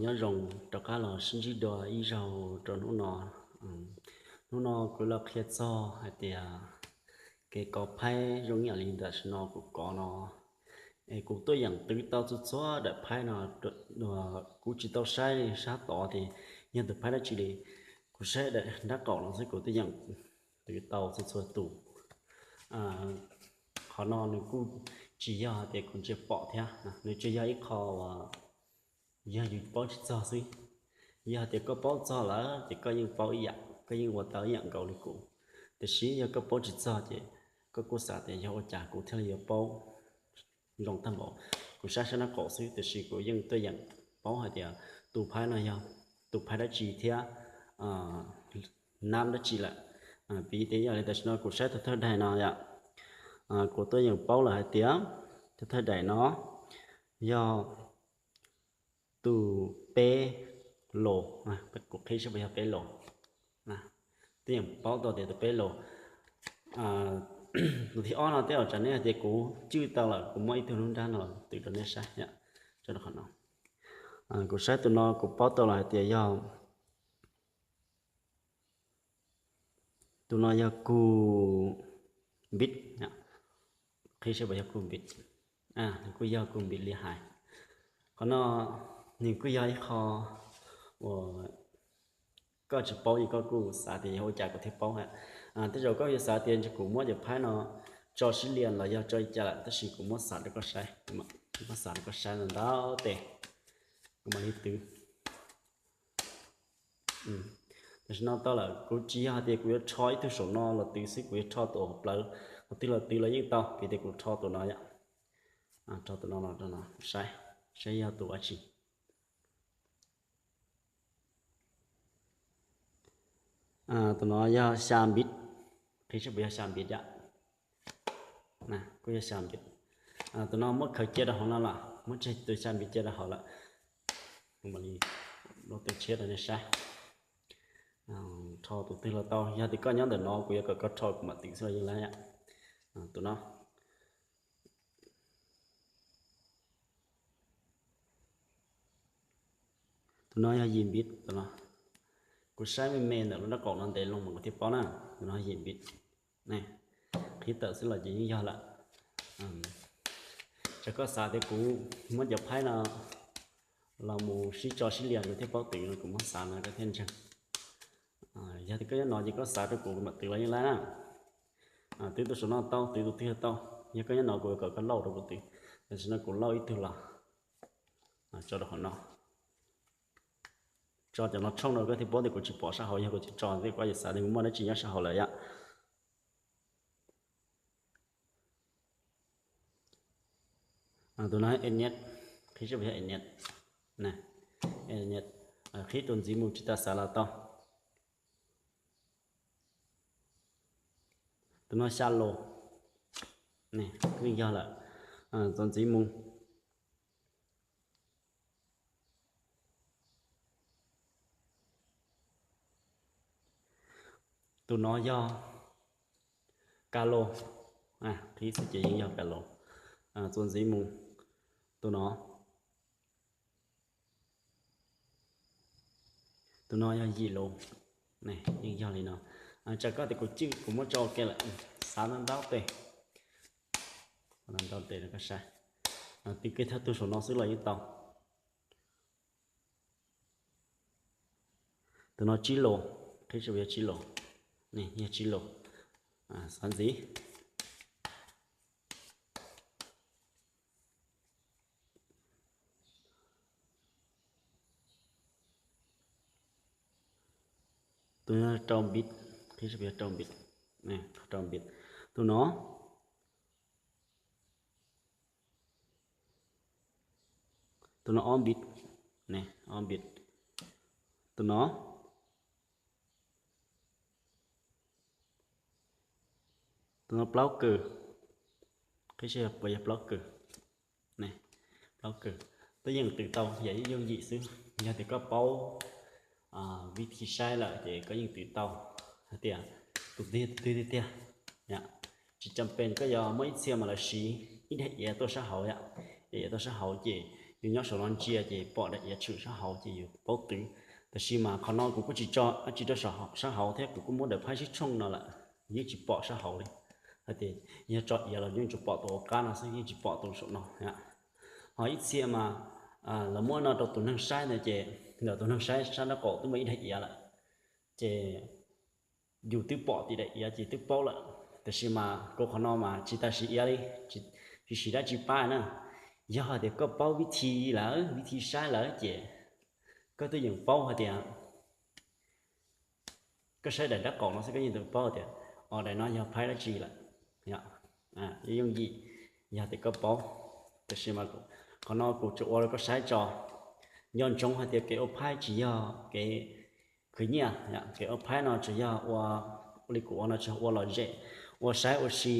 Nyob zoo rov qab los sib ntsib dua ib zaug rau hnub no. Hnub no kuv los qhia txog hais tias kev kov phaib zoo ib yam li tam sim no kuv kov no. Es kuv tuaj yeem twv tau txhua txhua daim phaib no, kuv tsis tau saib sab tod tias yog tus phaib dab tsi li. Kuv saib daim nraub qaum no xwb kuv tuaj yeem twv tau txhua txhua tus. Qhov no nws kuj tsis yog hais tias kuv ntsia pom thiab, nws tsuas yog ib qho uas yog yus paub tsis txog xwb. Yog hais tias koj paub txog lawm ces koj yeej paub ib yam, koj yeej ua tau ib yam nkaus li kuv. Tiam sis yog koj paub tsis txog ces koj kuj xav tias yog ua cas kuv thiaj li yuav paub zoo tag npaum. Kuv saib sab nraub qaum xwb tiam sis kuv yeej tuaj yeem paub hais tias tus phaib no yog tus phaib dab tsi thiab nab dab tsi lawm. Piv tias yog li tam sim no kuv saib thawj thawj daim no yom, kuv tuaj yeem paub lawm hais tias thawj thawj daim no yog tus peb los, kuv qhib saib puas yog peb los. Twb yeej paub tau tias tus peb los. Tus thib ob no tej zaum tsam nej hais tias kuv cwj tau lawm, kuv muab ib tug lub nrab no twv rau nej saib. Kuv saib tus no kuv paub tau lawm hais tias yog, tus no yog kug npib, qhib saib puas yog kug npib. Nws kuj yog kug npib li hais. Qhov no nws kuj yog ib qho uas koj tsis paub ces koj kuj xav tias yog ua cas kuv thiaj paub. Tej zaum koj yuav xav tias ntshe kuv muab cov phaib no tso sib lias los yog tso li cas lawm, tab sis kuv muab xav rau koj saib, muab xav rau koj saib ntau tes, kuv mam li twv. Tam sim no tau lawm, kuv tsis yog hais tias kuv yuav rho ib tug saum no los twv xwb, kuv yuav rho tus hauv plawv, qhov twg los twv los yeej tau, vim tias kuv rho tus no yom. Rho tus no los rau no saib, saib yog tus dab tsi. Tus no yog xya npib, qhib saib puas yog xya npib yom. Kuj yog xya npib. Tus no muab khaws cia rau hauv no lawm, muab tseg tus xya npib cia rau hauv lawm. Kuv mam li lub tus tshiab rau nej saib. Rho tus twg los tau, yog tias koj nyob ntawm no kuv yuav kom koj rho kuv mam twv xwb los yeej laib. Tus no, tus no yog yim npib tus no. Kuv saib me me ntawm lub nraub qaum no ntev loo mas kuv thiaj paub na. Tus no yog yim npib. Qhib tawm xwb los ces yeej yog lawm. Tsam koj xav tias kuv muab cov phaib no los mus sib tso sib lias kuv thiaj paub twv no, kuv muab xav no koj thiaj ntseeg. Yog tias koj nyob no ces koj xav rau kuv kuv mam twv los yeej laib na. Twv tus saum no tau, twv tus twg tau. Yog koj nyob no kuv yuav kom koj lauj rau kuv twv. Tam sim no kuv lauj ib tug los tso rau hauv no. Tso cov no tshooj rau koj thiaj paub tias kuv tsis pom sab hauv, yog kuv tsis tso thiab koj yuav xav tias kuv muaj dab tsi nyob sab hauv lawm yom. Tus no eniet, qhib saib puas yog eniet. Eniet, qhib tus ntxiv mus tsis tas xav los tau. Tus no xya los, yeej yog lawm. Tus ntxiv mus, tus no yog ka los, qhib xwb ces yeej yog ka los. Tus ntxiv mus, tus no, tus no yog yim los, yeej yog li no. Tsam koj tias kuv cwj kuv muab tso ua ke lawm, xav ntau ntau tes, ntau tes rau koj saib. Twv kiag thawj tug saum no xwb los yeej tau. Tus no tsib los, qhib saib puas yog tsib los, yog tsib los. Xav ntxiv. Tus no rau npib, qhib saib puas yog rau npib, rau npib. Tus no, tus no ob npib, ob npib. Tus no, tus no plaub kws, qhib saib puas yog plaub kws. Plaub kws, twb yeej twv tau, yam yooj yim xwb. Yog tias koj paub vib thi saib lawm ces koj yeej twv tau hais tias tus twg tus twg tiag tiag. Tsis cam pes koj yuav muab ib txhia mas lawv siv ib daim iav tuaj sab hauv yom, daim iav tuaj sab hauv ces yus nyob saum no ntsia ces pom daim iav tshwm sab hauv ces yus paub twv. Tab sis mas qhov no kuv kuj tsis tso dab tsi rau sab hauv thiab, kuv kuj muab daim phaib sib tshooj no lawm, yeej tsis pom sab hauv li. Hais tias yog tso iav los yeej tsuas pom tus hauv qab no xwb, yeej tsis pom tus saum no. Ho ib txhia mas lawv muab no rau tus neeg saib ntawd ces ntawm tus neeg saib sab nraub qaum twb muaj ib daim iav lawm, ces yus twb pom tim daim iav ces twb paub lawm. Tab sis mas kuv qhov no mas tsis tas siv iav li, tsis siv dab tsi pab na. Yog hais tias koj paub vib thi lawm, vib thi saib lawm ces koj twb yeej paub hais tias koj saib daim nraub qaum no xwb koj yeej tau paub tias, o, daim no yog phaib dab tsi lawm. Yooj yim yog tias koj paub. Tab sis mas qhov no kuv tsuas ua rau koj saib tso. Nco ntsoov hais tias kev ua phaib tsis yog kev khwv nyiaj, kev ua phaib no tsuas yog ua li kuv ua no tsuas ua lom zem, ua saib ua si,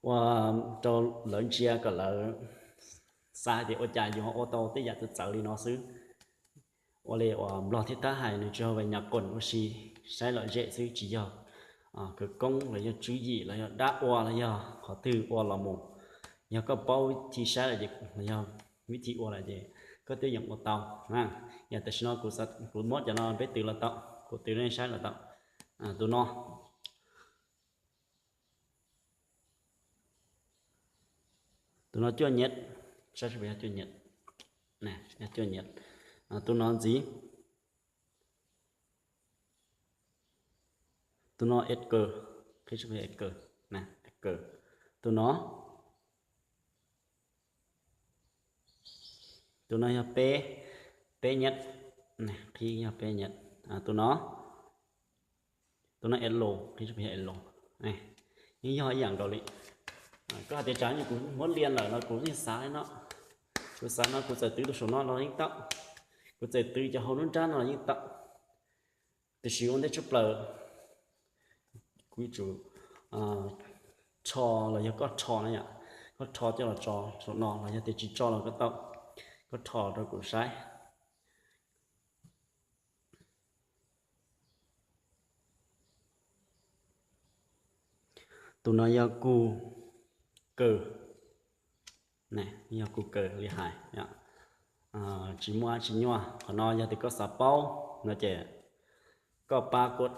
ua rau lawv ntsia kom lawv xav tias ua cas yus ho ua tau tej yam txawv txawv li no xwb. Ua li uas Nplog thiab Thab hais nws tsuas yog ve nyas qoos ua si, saib lom zem xwb tsis yog khawv koob los yog tswv yim los yog dab ua los yog qhov twg ua los mus. Yog koj paub vib thi saib lawm ces los yog vib thi ua lawm ces koj twb yeej ua tau. Yog tam sim no kuv muab cov no peb twv los tau, kuv twv nej saib los tau. Tus no, tus no cuaj nyet, saib seb puas yog cuaj nyet, cuaj nyet. Tus no ntxiv, tus no es kaws, qhib seb puas yog es kaws, es kaws. Tus no, tus no yog peb, peb nyet, qhib yog peb nyet. Tus no, tus no es los, qhib seb puas yog es los. Yeej yog ib yam nkaus li. Koj hais tias tsam kuv muab lias lawm los kuv yeej xav li no. Kuv xav no kuv txawm twv tus saum no los yeej tau, kuv txawm twv cov hauv lub nrab no los yeej tau. Tiam sis ua ntej tshaj plaws kuv yuav tsum rho los yog koj rho na yom, koj rho coj los tso saum no los yog tias tsis tso los koj tau, koj rho rau kuv saib. Tus no yog kuv kaws, yog kuv kaws li hais, tsis muaj dab tsi nyuaj. Qhov no yog tias koj xav paub no ces koj pab kuv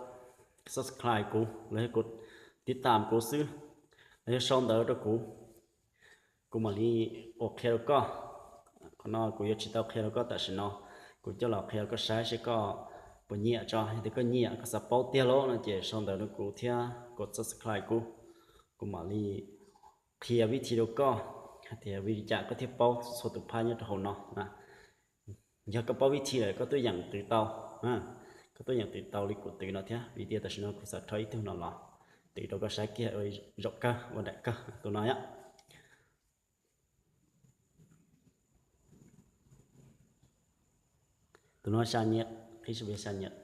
subscribe kuv los yog kuv tiv tam kuv xwb, los yog sau ntawv rau kuv, kuv mam li ua qhia rau koj. Qhov no kuv yuav tsis tau qhia rau koj tam sim no, kuv coj los qhia rau koj saib seb koj puas nyiam tso. Yog tias koj nyiam, koj xav paub tiag lawm no ces sau ntawv rau kuv thiab kov subscribe kuv, kuv mam li qhia vib thi rau koj hais tias vim li cas koj thiaj paub txhua tus phab nyob rau hauv no. Yog koj paub vib thi lawm koj tuaj yeem twv tau, koj tuaj yeem twv tau li kuv twv no thiab, vim tias tam sim no kuv xav rho ib tug no los twv rau koj saib kiag ua zaum kawg ua daim kawg tus no yom. Tus no xya nyet, qhib seb puas yog xya nyet.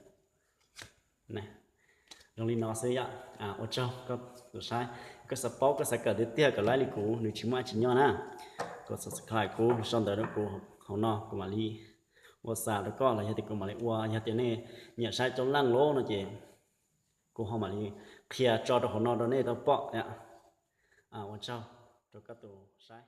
Zoo li no xwb yom. Ua tsaug koj tus saib, koj xav paub koj xav kawm tiag tiag kawm laib li kuv nws tsis muaj dab tsi nyuaj na, koj subscribe kuv, sau ntawv rau kuv hauv no kuv mam li ua xa rau koj los yog tias kuv mam li ua, yog tias nej nyiam saib coob leej lawm no ces kuv ho mam li qhia tso rau hauv no rau nej tau pom. Ua tsaug rau koj tus saib.